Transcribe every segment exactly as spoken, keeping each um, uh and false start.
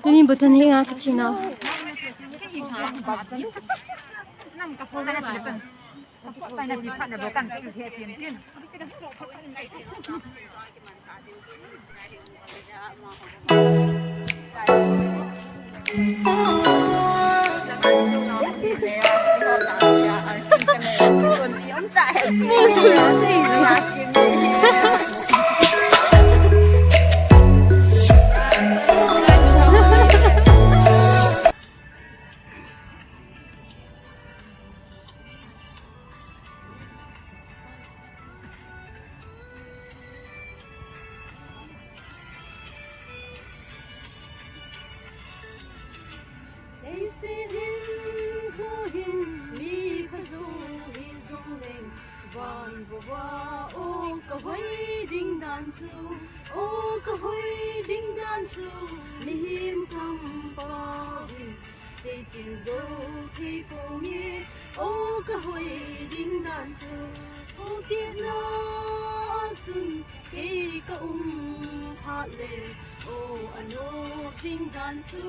Tuni button hi nga kichina. Leiset hin hua hin mi phajo hi jongleng, van vova o kahoi ding dan chu, o kahoi ding dan chu, mihem kampau hin seichen jou thei ponge, o kahoi ding dan chu, o kitna chun kei kaum phat le, o anop ding dan chu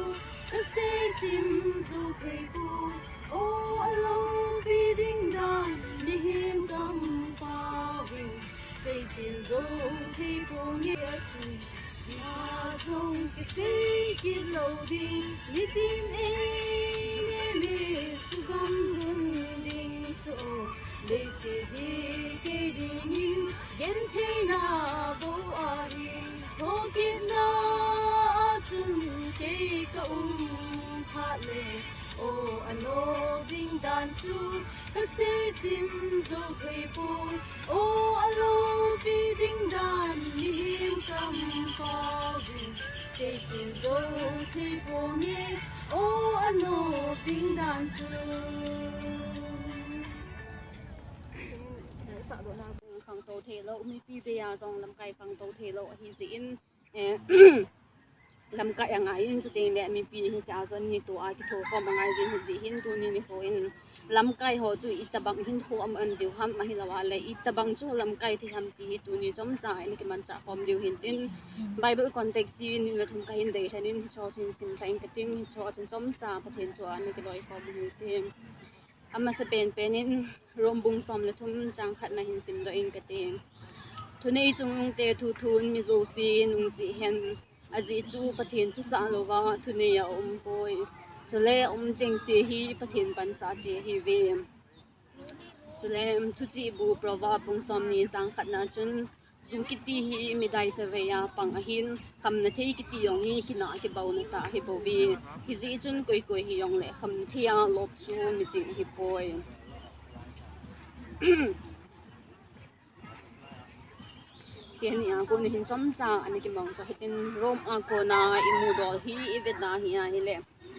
kaseichim jou thei poi, o aloupi ding dan mihem kampau hin seichen jou thei ponge, achun Tia jong kisei kit lou ding, nitin ei nge mi chu gam lhun ding chu o. Leiset hi kei dingin gentheina bou ahi, thokitna chun kei kaum phat le, o anop ding dan chu kaseichim jou thei poi, o aloupi ding dan mihem kampau hin seichen jou thei ponge, o anop ding dan chu. Sahdohna kong khangtou theilou, mipi beiya jong lamkai khangtou theilou ahi jeh in, eh, lamkai angai in, chuteng le mipi hitia jong ni tua kithokhom angai jin hijeh hin tuni nikho in lamkai ho chu itobang hin khoh aman diu ham, ahilou a le itobang chu lamkai thei ham ti hi tuni chomcha in kimanchah khom diu hin tin, Bible context hi ni le thum kahin deilhen in, hicho chu hin simlha ing kating, hicho chun chomcha Pathen thu a ana kiloikhom u hite. Amasapen pen in Rom bung som le thum chang khatna hin simdoh ing kate. Thunei chungnungte thuthun mi jouse nungchih hen, ajeh chu Pathen thusah louva thunei aumpoi. Chule aum chengse hi Pathen pansah cheh ahiuve. Chule thuchih bu Proverb bung somni chang khatna chun, ju kiti hi midai chaveiya pang ahin, khamna thei kiti jong hi kinah kibaona tah ahibouve. Hijeh chun koi koi hijongle khamna theiya lop chu miching ahipoi. Cheni a kona hin chomcha ana kimangcha hitin, Rom a kona imudol hi ivetna hi ahile,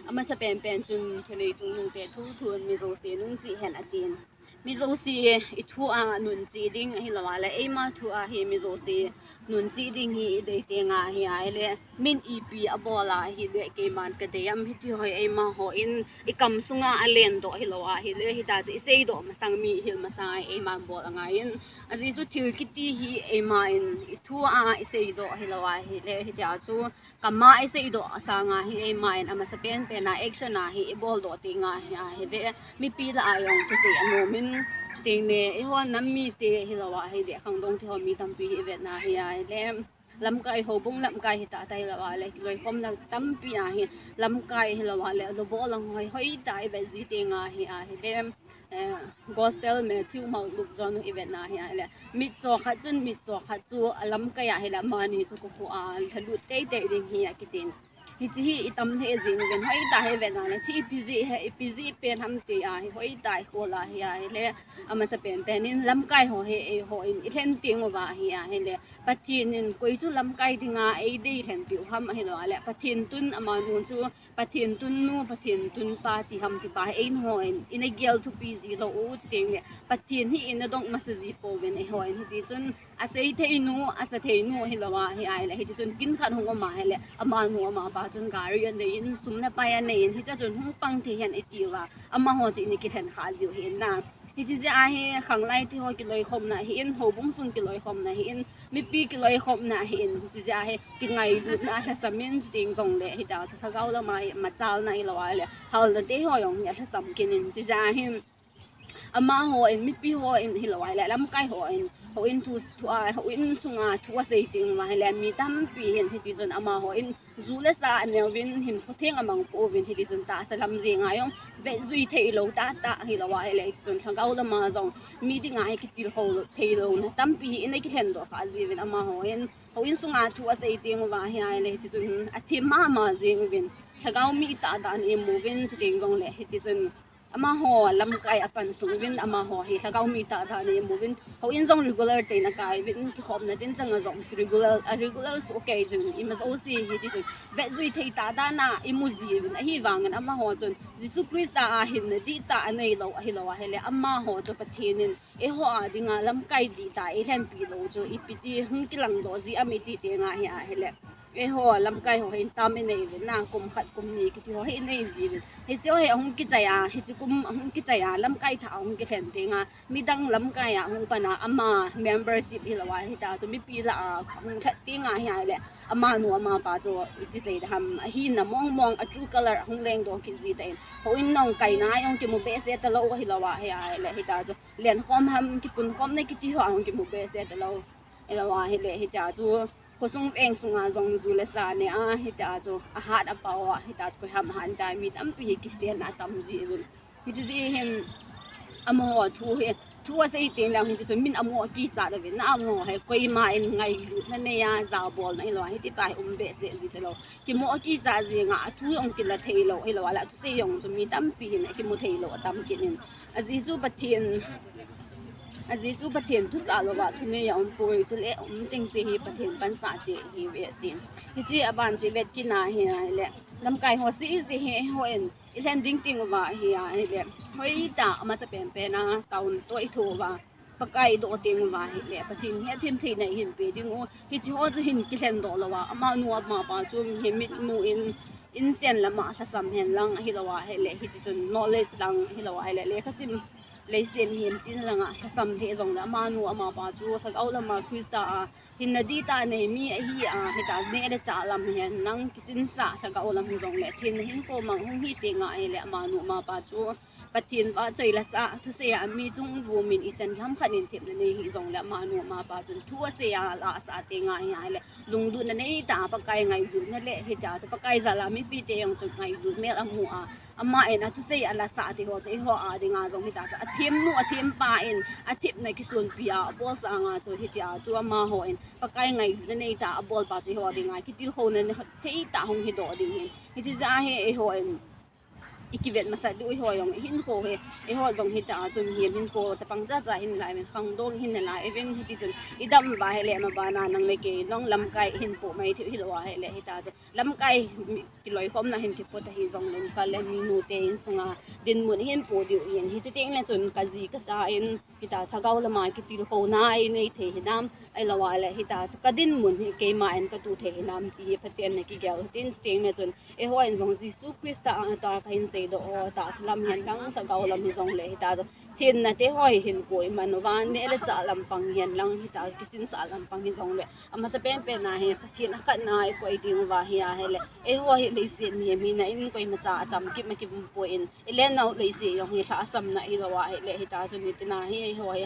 amasapen pen chun thunei chungnungte thuthun mi jouse nungchih hen atin. Mi jouse ithu a nunchih ding ahilou a le eima thu a hi mi jouse nunchih ding hi idei tenga hi ahile, min ipi abol a ahile keiman kadei am, hiti ho hi eima hon ikam sunga alendoh hilou a ahile, hitia chu iseidoh masang, mi hil masang a eiman bol angai in, ajeh chu thil kiti hi eima in ithu a iseidoh hilou a ahile, hitia chu kam a iseidoh asanga hi eima in amasapen pen a action a hi iboldoh tenga hi ahile, mipi lah a jong thusei anom in, chuteng le eihon nam mite hilou a ahile, khangdong thei ho mi tampi hi ivetna hi ahile, lamkai, houbung lamkai hita tailou a le kiloikhomna tampi a hi lamkai hilou a le lobol lang hoi hoitah ivet ji tenga hi ahile, eh, Gospel Matthew, Mark, Luke, John ivetna hi ahile, mitcho khat chun mitcho khat chu alamkai ahile, amani chu kokhuh a lhalut teitei ding hi akitin. Hiche hi itam thei jing uvin, hoitah hi ivetna le, hiche ipi jeh hi, ipi jeh pen ham ti a hi, hoitah ikhol a hi ahile, amasapen pen in lamkai ho hi eihon ilhen teng uva hi ahile, Pathen in koi chu lamkai dinga eidei lhenpeh u ham ahilou a le, Pathen tun amanu chu Pathen tunnu, Pathen tunpa ti ham ti pa hi eihon ina gel thupi ji lou u, chuteng le Pathen hi ina dong masa ji pouvin, eihon hiti chun asei theinu, asa theinu hilou a hi ahile, hiti chun kin khat hung um ahile, amanu amapa chun gari anei in, sum le pai anei in, hiche chun hung pang thei hen iti uva, amaho chu ina kilhen kha jiu hi in na. Hiche jeh a hi khanglai te ho kiloikhomna ahin, houbung sung kiloikhomna ahin, mipi kiloikhomna ahin, hiche jeh a hi kingailutna lhasam in, chuteng jongle hitia chu lhagao lama hi machalna hilou ahile halna te ho jong hi alhasam kit in, hiche jeh a hi amaho in, mipi ho in hilou ahile lamkai ho in, houin thu, thu a, houin sunga thu asei teng uva ahile mi tampi hin hitichun amaho in ju le sa aneuvin, hinkho theng amang pouvin, hitichun tahsa lam jenga jong vetjui theilou tahtah hilou ahile hitichun lhagao lama jong mi dinga hi kitilkhou theilouna tampi hi ana kilhendoh kha jiuvin, amaho in houin sunga thu asei teng uva ahile hitichun athem mama jeng uvin, lhagao mi tah dan a imuvin, chuteng jongle hitichun amaho lamkai apan sung uvin, amaho hi lhagao mi tah dan a imuvin, houin jong regular tah in akai uvin, kikhopna din changa jong regular, a regular soh kei jin, ima jouse hitichun vetjui thei tah dan a imu jiuvin, ahivangin amaho chun Jesu Christa a hinna dihtah aneilou ahilou ahile amaho chu Pathen in eiho a dinga lamkai dihtah eilhenpi lou chu ipi ti hung kilangdoh ji am iti tenga hi ahile, eiho lamkai ho hin tam inei uvin na, kum khat kum ni kiti ho hi inei jiuvin, hiche ho hi ahung kichai a, hiche kum ahung kichai a lamkai thah ahung kilhen tenga midang lamkai a hung pan a ama membership hilou a hita chu mipi lah a ahung lhat tenga hi ahile amanu amapa chu iti sei ding ham, ahina mong mong a true color ahung lengdoh kit ji tah in, houin nong kaina jong kimu behseh talou ahilou a hi ahile hita chu lenkhom ham kipunkhomna kiti ho ahung kimu behseh talou ahilou ahile hitia chu khosung veng sunga jong ju le sa ne a hitia chu ahat apao a hitia chu koiham ahat tai, mi tampi hi kisenna atam jiuvin, hiche jeh hin amaho thu hi, thu asei tengle hung tichun min amo akichat uvin na, amaho hi koima in ngailutna nei a jabolna hilou a hitipa hi um behseh ji talou, kimo akichat jenga athu jong kila theilou hilou ahile athusei jong chu mi tampi hin akimu theilou atam kit in, ajeh chu Pathen, ajeh chu Pathen thusah louva thunei aumpoi, chule um chengse hi Pathen pansah cheh ihiuve tin, hiche aban chu ivet kit na hi ahile lamkai ho seh seh hi eihon ilhen ding teng uva hi ahile hoitah a amasapen pen a town toh ithoh uva Pakai idoh teng uva ahile Pathen hi athem theina ihin pe diu, hiche ho chu hin kilhendoh louva amanu amapa chu mihem mitmu in, inchen lama lhasam hen lang ahilou ahile hitichun knowledge lang ahilou ahile lekhasim leiset mihem chin langa lhasam thei jongle amanu amapa chu lhagao lama Christa a hinna dihtah nei mi ahi a hita neh le chah lam hihen lang kisinsah lhagao lam hijongle thenna hinkho mang hung hi tenga ahile amanu amapa chu Pathen vahchoi la sah, thusei a mi chung vumin ichan lham khat in thepna nei hijongle amanu amapa chun thu asei a lahsah tenga hi ahile lunglutna neitah a Pakai ngailutna le hitia chu Pakai jal a mipite jong chu ngailut mel amu a, ama in athusei a lasah te ho chu eiho a dinga jong hitia chu athemnu athempa in athepna kisonpi a abol sanga chu hitia chu amaho in Pakai ngailutna neitah a abolpa chu eiho dinga kitilkhouna theitah hung hidoh ding ahin, hiche jeh a hi eiho in ikivet masat diu eiho jong ihinkho hi, eiho jong hitia chu mihem hinkho chapang chacha hin lai uvin, khangdong hin nalai uvin, hitichun idam uva ahile mabana nang le kei jong lamkai ihin poh mai thei u hilou ahile hitia chu lamkai kiloikhomna hin kiphot ahi jongle nikhat le minu te insunga dinmun ihin po diu ahin, hiche tengle chun kaji kacha in hitia lhagao lama kitilkhouna inei thei hinam, ahilou ahile hitia chu kadinmun hi keima in katoh thei hinam ti hi phaten na kigel hitin, chutengle chun eiho in jong Jesu Christa a tah kahin seidoh u, tahsa lam hihen lang lhagao lam hijongle hitia chu thenna te ho hi hinkho iman uva neh le chah lampang hihen lang hitia chu kisinsah lampang hijongle amasapen pen a hi Pathen akhatna a ikoi teng uva hi ahile eiho hi leiset mihem hina in koimacha achamkim akium poi, ilen nau leiset jong hi lhahsamna hilou ahile hitia chu nitina hi eiho hi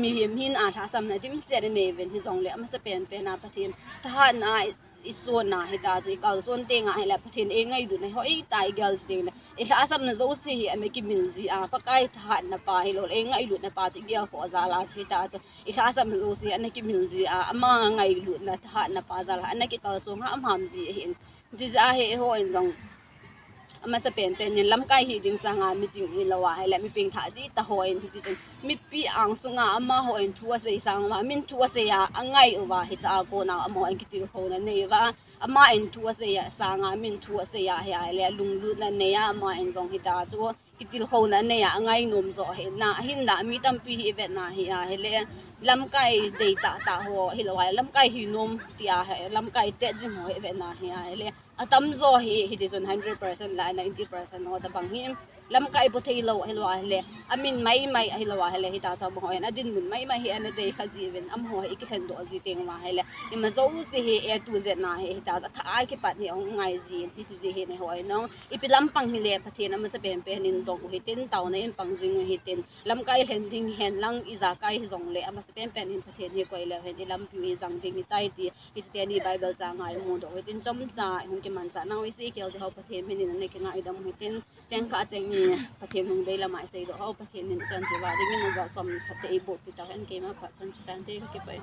mihem hina lhahsamna dimset inei uvin hijongle amasapen pen a Pathen thahatna a isonna hitia chu ikalson tenga ahile Pathen eingailutna hi hoitah a igel ji tengle ilhahsamna jouse hi ana kimil ji a, Pakai thahatna pa hiloule eingailutna pa chu igel khoh jal a chu hitia chu ilhahsamna jouse ana kimil ji a, ama ngailutna thahatna pa jal a ana kikalson hamham ji ahin, hiche jeh a hi eiho in jong amasapen pen in lamkai hi ding sanga miching ilou ahile mi pengthah dihtah ho in hitichun mipi angsunga amaho in thu asei sang uva min thu asei a angai uva hiche a kona amaho in kitilkhouna nei uva, ama in thu asei a sanga min thu asei a hi ahile lunglutna nei a ama in jong hitia chu kitilkhouna nei a angainom joh ahi na, ahinla mi tampi hi ivetna hi ahile Lamkai dei tahtah ho hilou ahile, lamkai hinom tia hi, lamkai tet jing ho hi vena hi ahile, atamjo hi, hiti chun hundred percent la ninety percent ho tabang hi, lamkai bu theilou hilou ahile, amin maimai hilou ahile, hita chu amaho hin adinmun maimai hi ana dei kha jiuvin, amaho hi ikilhendoh ji teng uva ahile, ima jouse hi A to Z na hi, hita chu athah a kipat hi ahung ngai jin, hiti ji hi neiho in, ipi lampang hile Pathen amasapen pen in dong u hitin, taona in pang jing u hitin, lamkai lhen ding hen lang, ijakai hijongle amasapen pen in Pathen hi koi leu hen ilampiu hi jang ding hitai ti, hiche teni Bible chang a imudoh u hitin, chomcha ihung kimanchah nau Ezekiel ti ho Pathen min in ana kingaidam u hitin, cheng khat cheng ni Pathen lungdei lama iseidoh ho Pathen min chan chiva dingin aja som khat te eiboh pi tau hen, keima phat chun chuteng te kakipah e.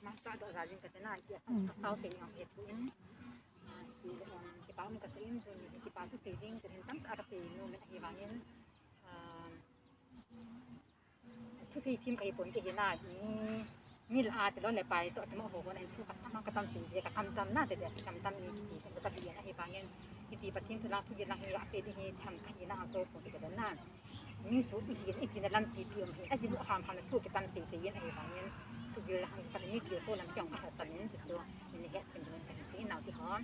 Masa doh jajing kati na, ki a, ka sao sei ni ong et in. Ah, ki, um, kipa um kasei in, so ni kipa chu sei ding, chu hin tamtah kasei nom in ahivangin, ah, thusei thim kahi pon kahi na, mi, mi la a tilou le pai toh, timo ho ho na in thu katam katam sei je, katam tam na te te, katam tam ni ki, ka ti in ahivangin, hiti Pathen thu lang, thugil lang hi asei ding hi tham kahi na, aso pon kahi na. Mi chu ihin, ihin a lampi pi um hi, ahi mu ham ham na thu kitam sei sei in ahivangin, thugil lang hi, mi gil ho lam kiong ka hasan in, chu chu, ni het kin dun ka hin sei nau ti ho.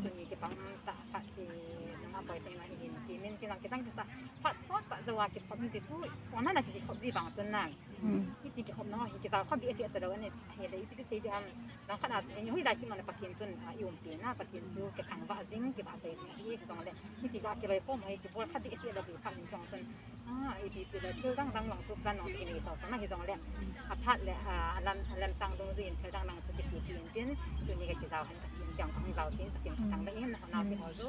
Tuni kipa um tah, tah ti, nang a boi sei ma ihin, ti min ti lang kitang kita, phat sot phat jo a kikhop ti thu, ona na kikhop ji bang chun na. Iti kikhop na hi, kita khop di esi asa lo ne, hi le iti sei di ham, nang khat a, ni hui lai ki ma na Pathen chun, a, i um pi na, Pathen chu kithangvah jing, kivahchoi jing, hi jong le, hiti ga kiloi khom hi, kibol kha ding ati lou hi kha min jong chun. Ah, ipi pi le, thil dang dang lang chu plan lang chu kinei sao sao na hi jong le. Aphat le, ah, alam, alam sang dungjuiyin thil dang dang chu kiti pi in tin, tuni ka kijao hen ka tin jong ka hung jao tin, ka tin ka tang da in, na hona pi ho chu.